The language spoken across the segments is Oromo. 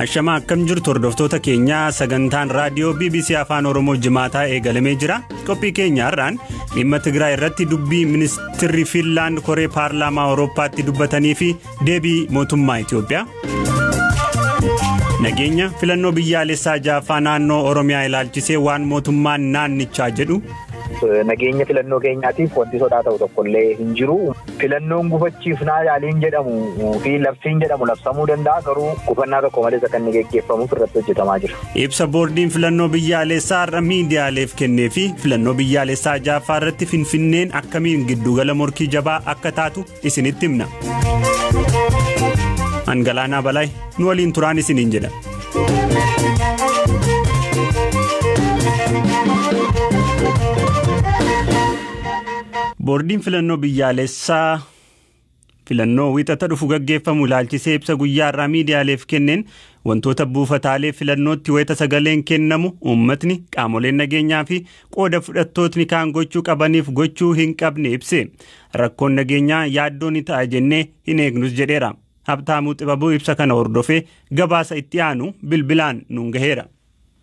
Ashamaa, akkam jirtu hordoftoota keenyaa? Sagantaan raadiyoo BBC Afaan Oromoo jimaataa eegalamee jira. Qophii keenya har'aan dhimma Tigraay irratti dubbii ministirri Fiinlaand koree paarlaamaa Awurooppaatti dubbatanii fi deebii mootummaa Itoophiyaa. Nageenya filannoo biyyaalessaa jaaffaa naannoo Oromiyaa ilaalchisee waan mootummaan naannichaa jedhu. Nageenya filannoo keenyaatiif wanti sodaa ta'u tokkollee hin jiru. Filannoon gufachiifnaa yaaliin jedhamu fi labsiin jedhamu labsamuu danda'a, garuu gufannaa tokko malee akka inni geggeeffamuuf irratti hojjetamaa jira. Ibsa boordiin filannoo biyyaalessaa har'a miidiyaaleef kennee fi filannoo biyyaalessaa jaaffaa irratti Finfinneen akkamiin giddugala morkii jabaa akka taatu isinitti himna. Angalaanaa Balaay nu waliin turaan isiniin jedha. Boordiin filannoo biyyaalessaa filannoo Wixata dhufu gaggeeffamu ilaalchisee ibsa guyyaa har'aa miidiyaaleef kenneen, wantoota buufataalee filannootti wayita sagaleen kennamu uummatni, qaamoleen nageenyaa fi qooda fudhattootni kaan gochuu qabaniif gochuu hin qabne ibse. Rakkoon nageenyaa yaaddoo ni ta'a jennee hin eegnus jedheera. Habtaamuu Xibabuu ibsa kana hordofee gabaasa itti aanu bilbilaan nuun gaheera.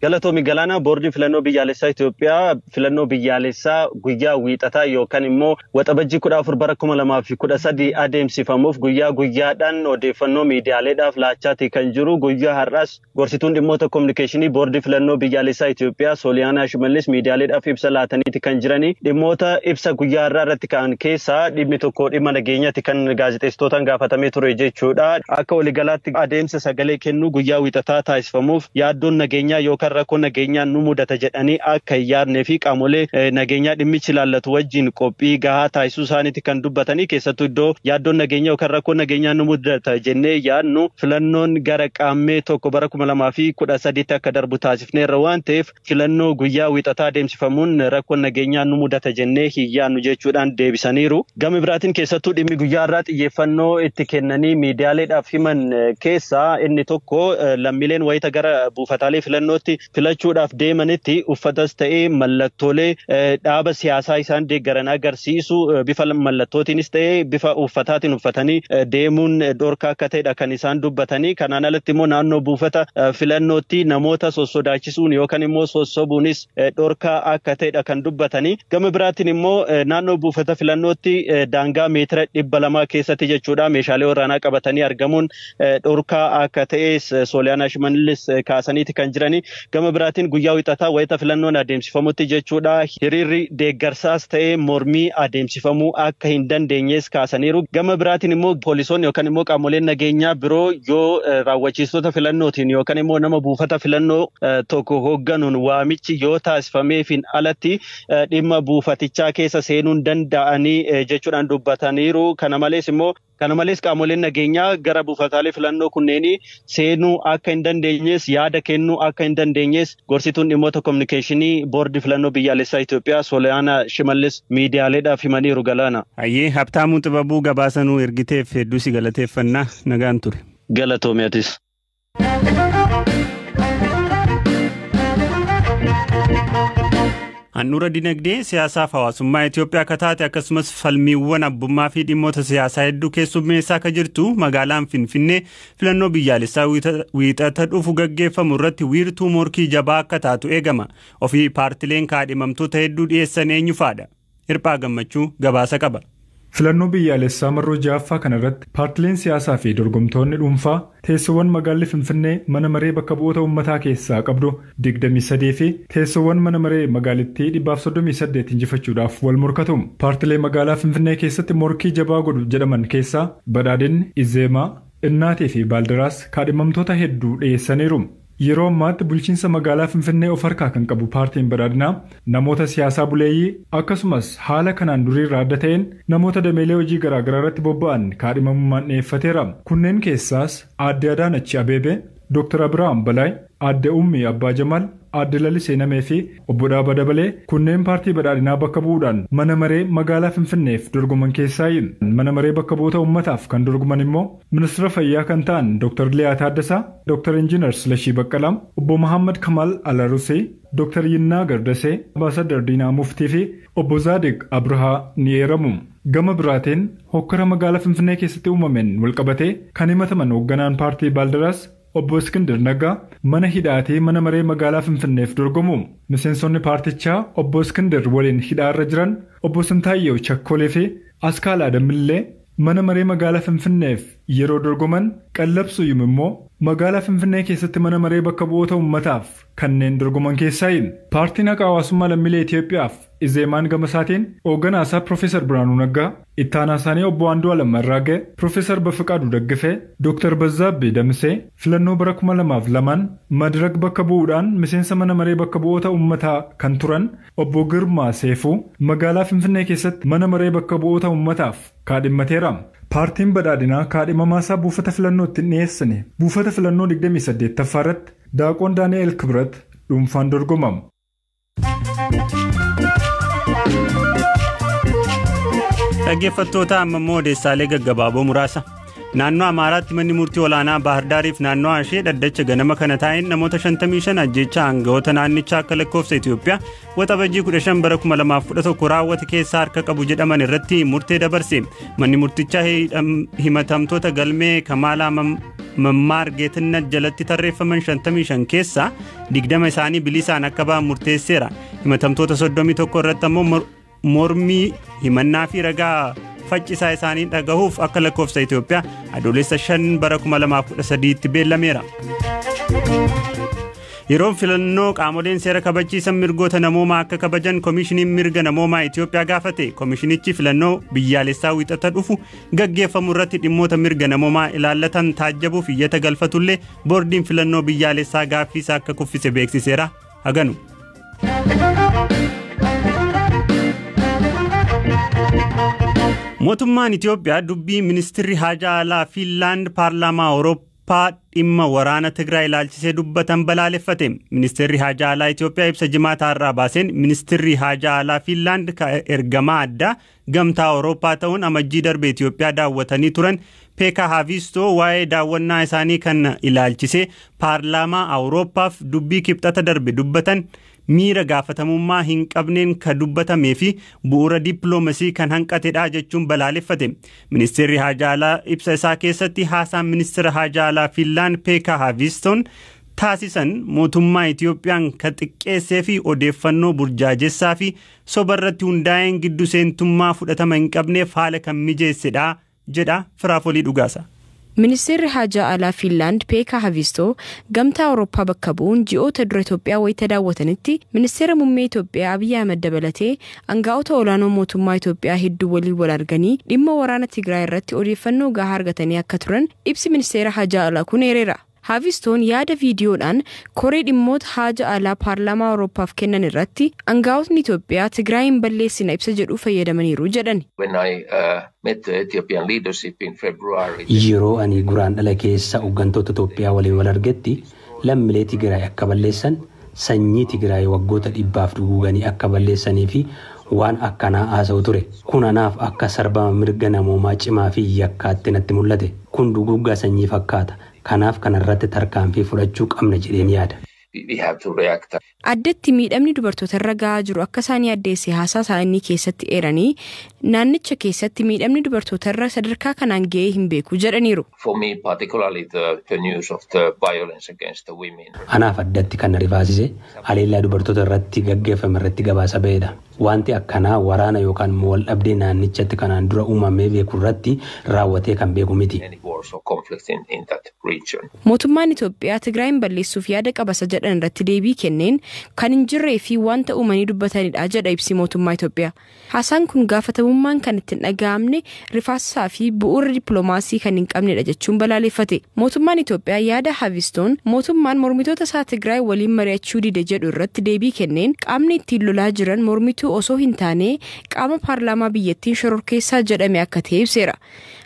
Galatoomi Galaanaa. Boordii filannoo biyyaalessaa Itoophiyaa filannoo biyyaalessaa guyyaa Wiixataa yookaan immoo Waxabajjii 14 bara 2013 adeemsifamuuf guyyaa guyyaadhaan odeeffannoo miidiyaaleedhaaf laachaati kan jiru. Guyyaa har'aas gorsituun dhimmoota kominikeeshinii boordii filannoo biyyaalessaa Itoophiyaa Sooliyaanaa Shimallis miidiyaaleedhaaf ibsa laataniiti kan jiranii. Dhimmoota ibsa guyyaa har'aa irratti ka'an keessaa dhimmi tokko dhimma nageenyaatti kan gaazexeessitootaan gaafatamee ture jechuudha. Akka waliigalaatti adeemsa sagalee kennuu guyyaa Wiixataa taasifamuuf yaaddoon nageenyaa yookaan rakkoo nageenyaa nu mudata jedhanii akka hin yaadnee fi qaamolee nageenyaa dhimmichi ilaallatu wajjin qophii gahaa taasisuu isaaniiti kan dubbatanii. Keessattuu iddoo yaaddoon nageenyaa yookaan rakkoo nageenyaa nu mudata jennee yaadnu, filannoon gara Qaammee 1 bara 2013tti akka darbu taasifneerra waan ta'eef, filannoo guyyaa Wiixataa adeemsifamuun rakkoon nageenyaa nu mudata jennee hin yaadnu jechuudhaan deebisaniiru. Gama biraatiin, keessattuu dhimmi guyyaa irraa xiyyeeffannoo itti kennanii miidiyaaleedhaaf himan keessaa inni tokko, lammiileen wayita gara buufataalee filannootti filachuudhaaf deemanitti uffatas ta'ee mallattoolee dhaaba siyaasaa isaan deeggaran agarsiisu bifa mallattootiinis ta'ee bifa uffataatiin uffatanii deemuun dhorkaa akka ta'edha kan isaan dubbatanii. Kanaan alatti immoo naannoo buufata filannootti namoota sossodaachisuun yookaan immoo sossobuunis dhorkaa akka ta'edha kan dubbatanii. Gama biraatiin immoo naannoo buufata filannootti daangaa meetira 200 keessatti jechuudha meeshaalee waraanaa qabatanii argamuun dhorkaa akka ta'es Sooliyaanaa Shimallis kaasaniiti kan jiranii. Gama biraatiin guyyaa Wixataa wayita filannoon adeemsifamutti jechuudha hiriirri deeggarsaas ta'ee mormii adeemsifamuu akka hin dandeenyes kaasaniiru. Gama biraatiin immoo poolisoonni yookaan immoo qaamoleen nageenyaa biroo yoo raawwachiistota filannootiin yookaan immoo nama buufata filannoo tokko hoogganuun waamichi yoo taasifameefin alatti dhimma buufatichaa keessa seenuun danda'anii jechuudhaan dubbataniiru. Kana malees qaamoleen nageenyaa gara buufataalee filannoo kunneenii seenuu akka hin dandeenyes, yaada kennuu akka hin dandeenyes gorsituun dhimmoota kominikeeshinii boordii filannoo biyyaalessaa Itoophiyaa Sooliyaanaa Shimallis miidiyaaleedhaaf himaniiru, Galaana. Hayyee, Habtaamuu Xibabuu, gabaasa nuu ergiteef hedduu si galateeffannaa, nagaan ture. Galatoomi atis. Handhuura dinagdee, siyaasaaf hawaasummaa Itoophiyaa akka taate, akkasumas falmiiwwan abbummaa fi dhimmoota siyaasaa hedduu keessummeessaa akka jirtu magaalaan Finfinnee filannoo biyyaalessaa Wiixata dhufu gaggeeffamu irratti wiirtuu morkii jabaa akka taatu eegama. Ofii paartileen kaadhimamtoota hedduu dhiyeessan eenyu faadha? Hirphaa Gammachuu gabaasa qaba. Filannoo biyyaalessaa marroo ja'affaa kana irratti paartileen siyaasaa fi dorgomtoonni dhuunfaa teessoowwan magaalli Finfinnee mana maree bakka bu'oota uummataa keessaa qabdu 23 fi teessoowwan mana maree magaalittii 138 injifachuudhaaf wal morkatu. Paartilee magaalaa Finfinnee keessatti morkii jabaa godhu jedhaman keessaa Badhaadhinni, Izeemaa, Innaatii fi Baaldaraas kaadhimamtoota hedduu dhiyeessaniiru. Yeroo ammaatti bulchiinsa magaalaa Finfinnee of harkaa kan qabu paartiin Badhaadhinaa namoota siyaasaa buleeyyii, akkasumas haala kanaan duriirraa adda ta'een namoota dameelee hojii garaagaraa irratti bobba'an kaadhimamummaan dhiyeeffateera. Kunneen keessaas Aadde Adaanach Abeebee, Dr. Abiraam Balaay, Aadde Ummii Abbaa Jamaal, Aadde Lalisee Namee fi Obbo Dhaabaa Dabalee kunneen paartii Badhaadhinaa bakka bu'uudhaan mana maree magaalaa Finfinneef dorgoman keessaayi. Mana maree bakka bu'oota uummataaf kan dorgoman immoo ministeera fayyaa kan ta'an Dr. Liyaa Taaddasaa, Dr. Injiinar Silashii Baqqalaa, Obbo Mahammad Kamal Alarusee, Dr. Yinnaa Gardasee, Ambaasadar Diinaa Muftii fi Obbo Zaadiq Abrahaa ni eeramu. Gama biraatiin hokkara magaalaa Finfinnee keessatti uumameen walqabatee kan himataman hoogganaan paartii Baaldaraas Obbo Iskindir Naggaa mana hidhaatee mana maree magaalaa Finfinneef dorgomu. Miseensonni paartichaa Obbo Iskindir waliin hidhaarra jiran Obbo Sintaayyoo Chakkolee fi Askaal Adamillee mana maree magaalaa Finfinneef yeroo dorgoman Qallab Suyyum immoo magaalaa Finfinnee keessatti mana maree bakka bu'oota uummataaf kanneen dorgoman keessaayi. Paartiin Haqa Hawaasummaa Lammiilee Itoophiyaaf Izeemaan Gamasaatiin hoogganaasaa Profeesar Biraanuu Naggaa, ittaanaa isaanii Obbo Andu'aalem Arraagee, Profeesar Bafiqaaduu Daggafee, Dooktar Bazzaabbii Damisee filannoo bara 2002 Madirak bakka bu'uudhaan miseensa mana maree bakka bu'oota uummataa kan turan Obbo Girmaa Seefuu magaalaa Finfinnee keessatti mana maree bakka bu'oota uummataaf kaadhimmateera. Paartiin badhaadhinaa kaadhimamaa isaa buufata filannoo ittiin dhiyeessine buufata filannoo 28ffaa irratti Daaqoon Daani'el Kibrat dhuunfaan dorgomamu. Dhaggeeffattoota amma immoo odeessaalee gaggabaaboo muraasa. Naannoo Amaaraatti manni murtii olaanaa Baahirdaariif naannoo ishee dhaddacha ganama kana taa'een namoota 55 ajjeechaa aangawoota naannichaa akka lakkoofsa Itoophiyaa waxabajjii 15 bara 2011 raawwate keessaa harka qabu jedhaman irratti murtee dabarse. Manni murtichaa himatamtoota galmee Kamaalaa Mammaar Geetinnat jalatti tarreeffaman 55 keessaa 20 isaanii bilisaan akka ba'an murteesseera. Himatamtoota 31 irratti ammoo mormii himannaa fi ragaa faccisaa isaanii dhagahuuf akka lakkoofsa Itoophiyaa adoolessa 5 bara 2013tti beellameera. Yeroon filannoo qaamoleen seera kabachiisan mirgoota namoomaa akka kabajan koomishiniin mirga namoomaa Itoophiyaa gaafate. Koomishinichi filannoo biyyaalessaa wiixata dhufu gaggeeffamu irratti dhimmoota mirga namoomaa ilaallatan taajjabuuf iyyata galfatullee boordiin filannoo biyyaalessaa gaaffiisaa akka kuffise beeksiseera. Haganu. Mootummaan Itoophiyaa dubbii ministeerri haajaa alaa Fiinlaand paarlaamaa Awurooppaa dhimma waraana Tigraay ilaalchisee dubbatan balaaleffate. Ministeerri haajaa alaa Itoophiyaa ibsa jimaataa irraa baaseen ministeerri haajaa alaa Fiinlaand ergamaa addaa gamtaa Awurooppaa ta'uun amajjii darbe Itoophiyaa daawwatanii turan Peeka Haavistoo waa'ee daawwannaa isaanii kan ilaalchisee paarlaamaa Awurooppaaf dubbii kibxata darbe dubbatan miira gaafatamummaa hin qabneen kan dubbatamee fi bu'uura dippiloomasii kan hanqatedha jechuun balaaleffate. Ministeerri haajaa alaa ibsa isaa keessatti haasaan ministeera haajaa alaa Fiinlaand Peeka Haavistoon taasisan mootummaa Itoophiyaan kan xiqqeessee fi odeeffannoo burjaajessaa fi soba irratti hundaa'een giddu seentummaa fudhatama hin qabneef haala kan mijeessedha jedha Firaafolii Dhugaasa. Ministeerri haajaa alaa Fiinlaand Peeka Haavistoo gamtaa Awurooppaa bakka bu'uun ji'oota dura Itoophiyaa wayita daawwatanitti ministeera muummee Itoophiyaa Abiyyi Ahmed dabalatee aangaa'ota olaanoo mootummaa Itoophiyaa hedduu waliin wal arganii dhimma waraana Tigraay irratti odeeffannoo gahaa argatanii akka turan ibsi ministeera haajaa alaa kun eereera. Haavistoon yaada viidiyoodhaan koree dhimmoota haja alaa paarlaamaa Awurooppaaf kennan irratti aangaa'otni Itoophiyaa Tigraayin balleessina ibsa jedhu fayyadamaniiru jedhan. Yeroo ani guraan dhala keessa hooggantoota Itoophiyaa waliin wal argetti lammiilee Tigraay akka balleessan sanyii Tigraay waggoota dhibbaaf duguuganii akka balleessanii fi waan akkanaa haasa'u ture. Kun anaaf akka sarbama mirga namoomaa cimaa fi yakkaatti natti mul'ate. Kun duguuggaa sanyii fakkaata. Kanaaf kanarratti tarkaanfii fudhachuu qabna jedheen yaada. Addatti miidhamni dubartoota irra gahaa jiru akka isaanii addeesse haasaa isaanii keessatti eeranii naannicha keessatti miidhamni dubartoota irra sadarkaa kanaan ga'ee hin beeku jedhaniiru. Anaaf addatti kan na rifaasise haleellaa dubartoota irratti gaggeeffame irratti gabaasa ba'edha. Wanti akkanaa waraana yookaan wal dhabdee naannichatti kanaan dura uumamee beeku irratti raawwatee kan beeku miti. Mootummaan Itoophiyaa Tigraayin balleessuuf yaada qabasa jedhan irratti deebii kenneen kan hin jirree fi wanta uumanii dubbatanidha jedha ibsi mootummaa Itoophiyaa. Haasaan kun gaafatamummaan kan ittiin dhaga'amne rifaasaa fi bu'uura dippiloomaasii kan hin qabnedha jechuun balaaleffate. Mootummaan Itoophiyaa yaada Haavistoon mootummaan mormitoota isaa Tigraay waliin mari'achuu dide jedhu irratti deebii kenneen qaamni ittiin lolaa jiran mormituu osoo hin taane qaama paarlaamaa biyyattiin shororkeessaa jedhame akka ta'e ibseera.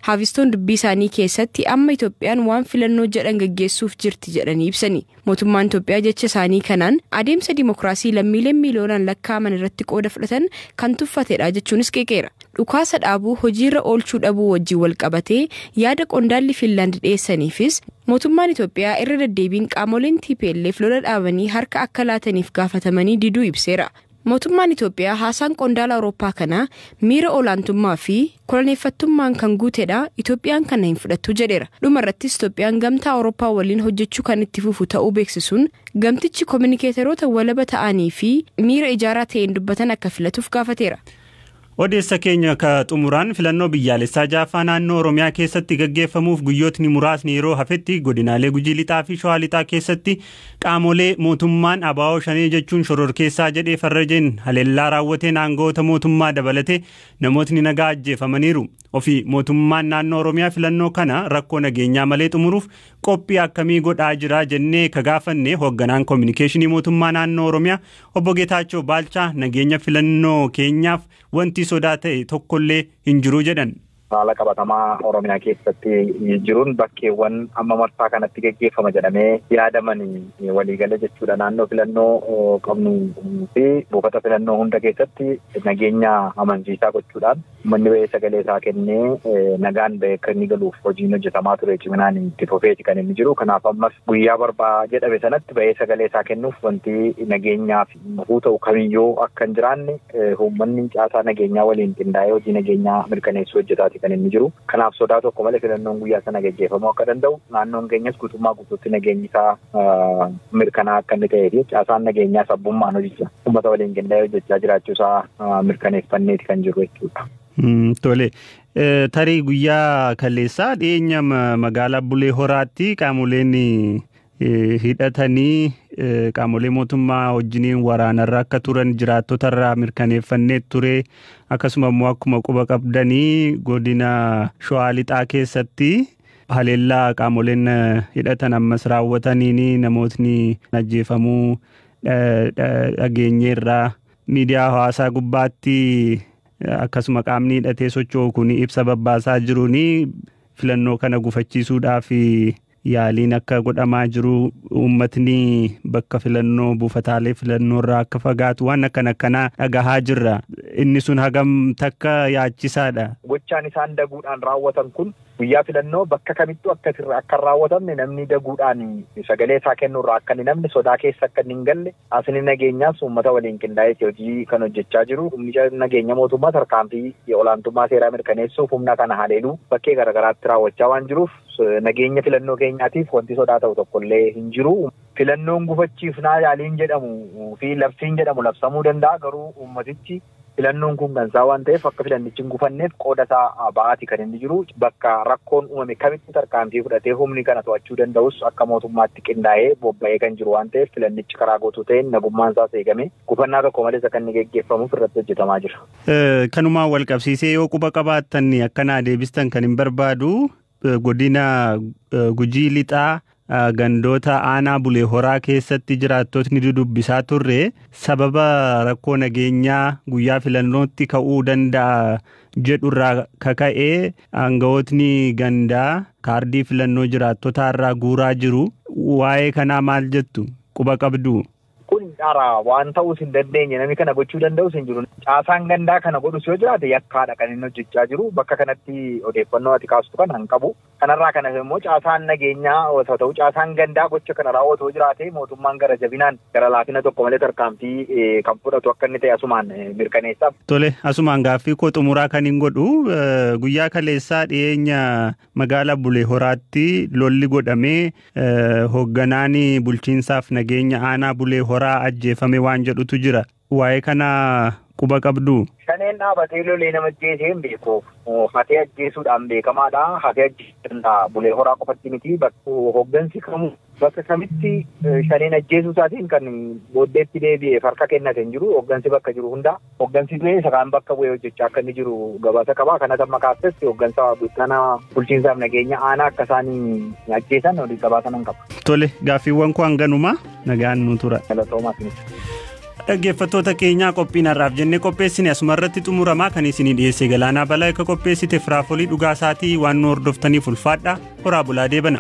Haavistoon dubbii isaanii keessatti amma Itoophiyaan waan filannoo jedhan gaggeessuuf jirti jedhanii ibsani. Mootummaan Itoophiyaa jecha isaanii kanaan adeemsa dimookiraasii lammiileen miiliyoonaan lakkaa'aman irratti qooda fudhatan kan tuffatedha jechuunis qeeqeera. Dhukaasa dhaabuu hojiirra oolchuu dhabuu wajjin wal qabatee yaada qondaalli Fiinlaand dhiyeessaniifis mootummaan Itoophiyaa irra deddeebiin qaamoleen TPLF lola dhaabanii harka akka laataniif gaafatamanii diduu ibseera. Mootummaan Itoophiyaa haasaan qondaala Awurooppaa kanaa miira olaantummaa fi koloneeffattummaan kan guutedha. Itoophiyaan kana hin fudhattu jedheera. Dhuma irrattis Itoophiyaan gamtaa Awurooppaa waliin hojjechuu kan itti fufu ta'uu beeksisuun gamtichi kominikeeteroota walaba ta'anii fi miira ijaaraa ta'een dubbatan akka filatuuf gaafateera. Odeessa keenya ka xumuraan filannoo biyyaalessaa jaaffaa naannoo Oromiyaa keessatti gaggeeffamuuf guyyootni muraasni yeroo hafetti godinaalee Gujii Lixaa fi Shawaa Lixaa keessatti qaamolee mootummaan ABO Shanee jechuun shororkeessaa jedhee farrajeen haleellaa raawwateen aangawoota mootummaa dabalatee namootni nagaa ajjeefamaniiru. Ofii mootummaan naannoo Oromiyaa filannoo kana rakkoo nageenyaa malee xumuruuf qophii akkamii godhaa jira jennee ka gaafanne hoogganaan koominikeeshinii mootummaa naannoo Oromiyaa obbo Geetaachoo Baalchaa nageenya filannoo keenyaaf wanti sodaa ta'e tokkollee hin jiru jedhan. Haala qabatamaa Oromiyaa keessatti jiruun bakkeewwan amma marsaa kanatti geggeeffama jedhamee yaadaman waliigala jechuudha. Naannoo filannoo qabnu fi buufata filannoo hunda keessatti nageenya amansiisaa gochuudhaan uummanni ba'ee sagalee isaa kennee nagaan ba'ee akka inni galuuf hojiin hojjetamaa ture ciminaan itti fufeeti kan inni jiru. Kanaaf ammas guyyaa barbaa jedhame sanatti ba'ee sagalee isaa kennuuf wanti nageenyaaf gufuu ta'u kamiyyuu akka hin jiraanne uummanni caasaa nageenyaa waliin qindaa'ee hojii nageenyaa mirkaneessuu hojjetaati kan inni jiru. Kanaaf sodaa tokko malee filannoon guyyaa sana gaggeeffamuu akka danda'u naannoon keenyas guutummaa guutuutti nageenyi isaa mirkanaa akka inni ta'ee fi caasaan nageenyaa sabbummaan hojjechaa uummata waliin qindaa'ee hojjechaa jiraachuu isaa mirkaneeffanneeti kan jiru jechuudha. Tole. Tarii guyyaa kaleessaa dhiyeenya magaalaa Bulee Horaatti qaamoleen hidhatanii qaamolee mootummaa wajjiniin waraanarra akka turan jiraattotarraa mirkaneeffannee ture. Akkasuma immoo akkuma quba qabdanii godina Shawaa Lixaa keessatti haleellaa qaamoleen hidhatan ammas raawwataniin namootni ajjeefamuu dhageenyeerraa miidiyaa hawaasaa gubbaatti akkasuma qaamni hidhatee socho'u kun ibsa babbaasaa jiruun filannoo kana gufachiisuudhaaf yaaliin akka godhamaa jiru uummatni bakka filannoo buufataalee filannoo irraa akka fagaatu waan akkana akkanaa dhagahaa jirra. Inni sun hagam takka yaachisaadha. Gochaan isaan daguudhaan raawwatan kun guyyaa filannoo bakka kamittuu akka hin raawwatamne namni daguudhaan sagalee isaa kennuurraa akka inni namni sodaa keessa akka inni hin galle asni nageenyaas uummata waliin qindaa'ee hojii kan hojjechaa jiru. Humni nageenya mootummaa tarkaanfii olaantummaa seeraa mirkaneessuuf humna kana haleeluu bakkee garaagaraatti raawwachaa waan jiruuf nageenya filannoo keenyaatiif wanti sodaa ta'u tokkollee hin jiru. Filannoon gufachiifnaa yaaliin jedhamu fi labsiin jedhamu labsamuu danda'a garuu uummatichi filannoon kun gansaa waan ta'eef akka filannichi hin gufanneef qooda isaa ba'aati kan inni jiru. Bakka rakkoon uumame kamitti tarkaanfii fudhatee humni kana to'achuu danda'us akka mootummaatti qindaa'ee bobba'ee kan jiru waan ta'eef filannichi karaa guutuu ta'een nagummaan isaas eegame gufannaa tokko malees akka inni geggeeffamuuf irratti hojjetamaa jira. Kanumaan wal qabsiisee yoo quba qabaattan akkanaa deebistan kan hin barbaadu godina Gujii Lixaa gandoota aanaa Bulee Horaa keessatti jiraattotni dudubbisaa turre sababa rakkoo nageenyaa guyyaa filannootti ka'uu danda'a jedhurraa kaka'ee aangawootni gandaa kaardii filannoo jiraattotaarraa guuraa jiru. Waa'ee kanaa maal jettu? Quba qabdu? Kun dhara waan ta'uus hin dandeenye namni kana gochuu danda'us hin jiru. Caasaan gandaa kana godhus yoo jiraate yakkaadha kan inni hojjechaa jiru. Bakka kanatti odeeffannoo ati kaastu kan hin qabu. Kanarraa kanas immoo caasaan nageenyaa osoo ta'u caasaan gandaa gocha kana raawwatu yoo jiraate mootummaan gara jabinaan gara laafina tokko malee tarkaanfii kan fudhatu akka inni ta'e asumaan mirkaneessaaf. Tole asumaan gaaffii koo xumuraa kan hin godhu guyyaa kaleessaa dhiyeenya magaalaa Bulee Horaatti lolli godhamee hoogganaan bulchiinsaaf nageenya aanaa Bulee Horaa ajjeefame waan jedhutu jira. Waa'ee kana quba qabdu. Shaneen dhaabatee lolee nama ajjeesee hin beeku. Hatee ajjeesuudhaan beekamaadha. Hatee ajjeesuu danda'a. Bulee Horaa qofatti miti. Hooggansi kamuu bakka kamitti shaneen ajjeesuu isaatiin kan booddeetti deebi'ee harka kennate hin jiru. Hooggansi bakka jiru hunda. Hooggansi du'ee isa kaan bakka bu'ee hojjechaa akka inni jiru gabaasa qaba. Kanas amma kaastes hooggansa bulchaana bulchiinsaaf nageenya aanaa akka isaan ajjeesan olii gabaasa nan qaba. Tole gaaffiiwwan koo hanganuma nagaan nu tura. Galatoomaa isinis. Dhaggeeffattoota keenyaa qophiin har'aaf jennee qopheessine asuma irratti xumuramaa kan isinii dhiyeesse Galaanaa Balaa akka qopheessite Firaafolii Dhugaasaatii waan nu hordoftaniif ulfaadha. Horaa bulaa deebana.